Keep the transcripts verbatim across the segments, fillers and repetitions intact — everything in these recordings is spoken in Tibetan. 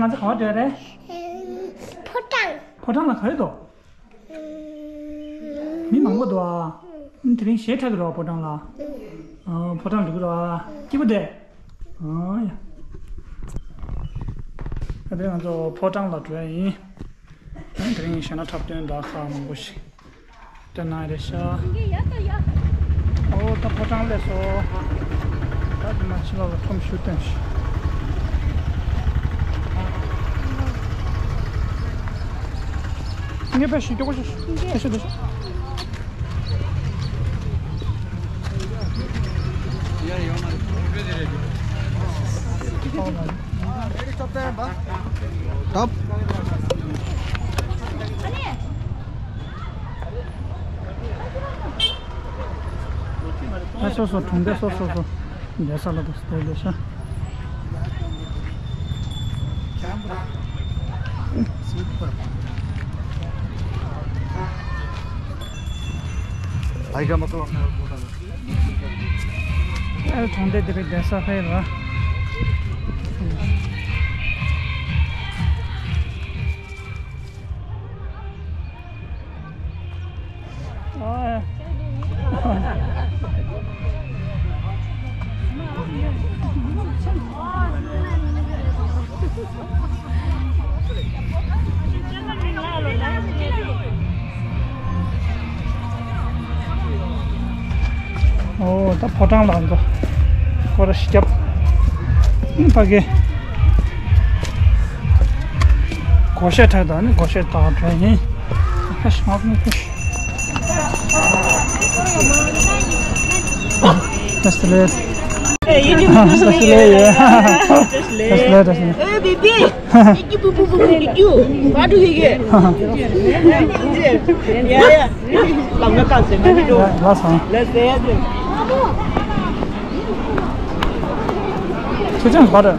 ང་ཚོ་ག་པར་འགྲོ་ཡ་རེད། ཕོ་བྲང་། ཕོ་བྲང་ལ་ག་རེ་འདུག་མི་མང་པོ་འདུག་ཨ། དེ་རིང་གཞས་འཁྲབ་ཀྱི་རེད་པ་ཕོ་བྲང་ལ། ཨ། ཕོ་བྲང་འགྲོ་གི་རེད་པ། སྐྱིད་པོ་བསྡད། ཨ་ཡ། ད་དེ་ང་ཚོ་ཕོ་བྲང་ལ་འགྲོ་ཡ་ཡིན། དེ་རིང་གཞས་སྣ་འཁྲབ་སྟོན་དང་ཁག་མང་པོ་ཞིག་སྟོན་གནང་ཡ་རེད་ཤག་ཨོ་ད་ཕོ་བྲང་སླེབས་སོང་། ད་དེ་མ་ཕྱི་ལོགས་ལ་ཁྲོམ་ཞིག་སྟོན་ཞིག་ངས་པས་ཤིག་ཏུ་གོ་ཤིག་ཤིག་ཤིག་ཤིག་ཡ་ཡོང་མ་རེད། ཨ་ནི། ད་སོ་སོ་གྲོང་སྡེ་སོ་སོ་སོ་བསྡད་ས་ལ་དུ་བསྡད་ལས་ཤག་ཨའི་ཀ་མ་ཏོ། ཨ་གྲོང་སྡེ་འདི་རིགས་བསྡད་ས་ཕེབས་ལ། ཨོ་ད་ཕོ་བྲང་ལ་འགྲོ། སྐོར་ར་ཞིག་རྒྱབ། ཨིན་ཕ་གི། སྒོར་གཞས་འཁྲབ་དང་ནི་སྒོར་གཞས་དང་འགྲོ་ཡིན། ཁ་ཤས་མ་ཕུ་ཕུ། Just a little. Hey, you do. Just a little, yeah. Just a little. Just a little, just a little. Hey, baby. Thank you, boo, boo, boo, boo, thank you. What do you get? Yeah, yeah. Lam na ka se na ni do. Last one. Let's say it. Chicken butter.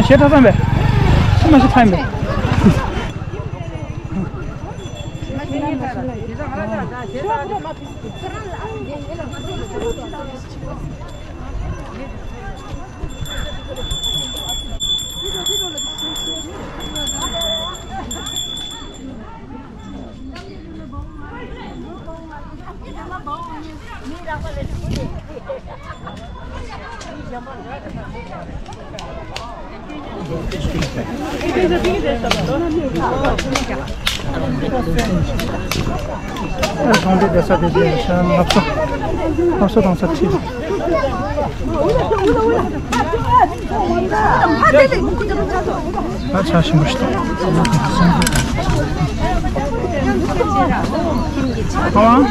ཁྱེད་ཁྲ་ཚང་པས། ཤི་མ་ཤི་ཐའི་མེད། ལྷག་བསམ་ལྷག་བསམ་དང་ས་ཁྲིད། ད་ཆ་ཞིམ་པོ་ཞིག་ཨ་ཝང་།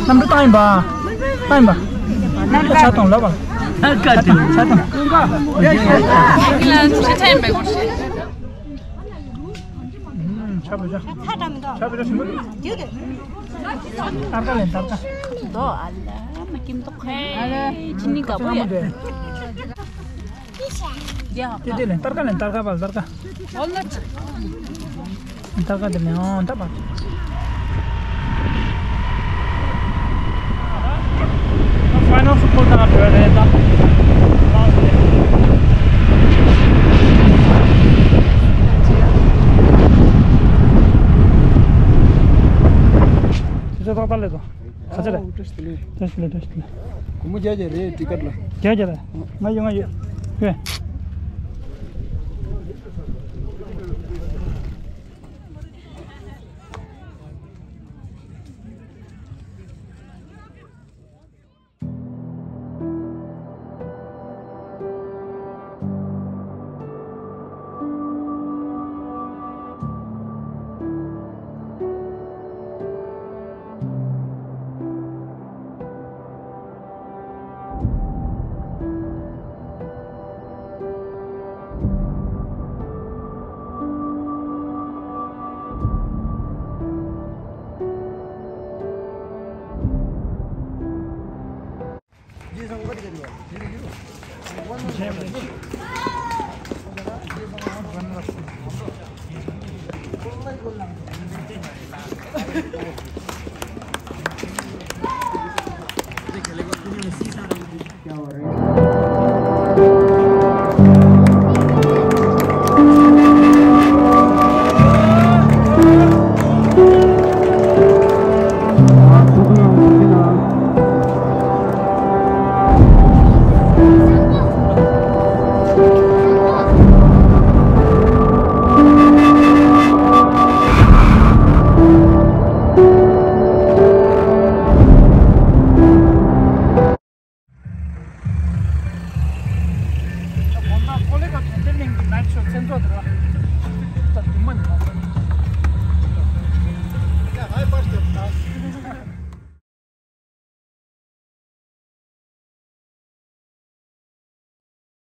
གནམ་གྲུ་བཏང་ཡིན་པ། བཏང་ཡིན་པ། གནམ་གྲུ་ཆ་གཏོང་ལབ་པ། ཆ་གཏོང་། ཆ་བོ་ཆ། ཆ་བོ་ཆ་ཞིམ་པོ་འདུག་སྟར་ཀ་ལེན་སྟར་ཀ། མདོག་ཨ་ལ་མ་ཀིམ་མདོག་ཁ་ཡེ་ཅི་ནི་དགའ་པོ་ཡ། ཏེ་ཏེ་ལེན་སྟར་ཀ་ལེན་སྟར་ཀ་བལ་སྟར་ཀ། སྟར་ཀ་དེ་ལེན་ཨང་ད་བལ། ཕའི་ནལ་ཕུཊ་བོལ་ད་ང་བྲོས་རེད་ད། དེ་ཚོ་ཏག་ཏག་ལས་དོ། ཁ་ཆེ་རེད། བཀྲ་ཤིས་བདེ་ལེགས། བཀྲ་ཤིས་བདེ་ལེགས། བཀྲ་ཤིས་བདེ་ལེགས། སྒོར་མོ་བརྒྱ་བརྒྱ་རེད་ཊི་ཀེཊ་ལ། བརྒྱ་བརྒྱ་རེད། ང་ཡོད་ང་ཡོད། ཡོད།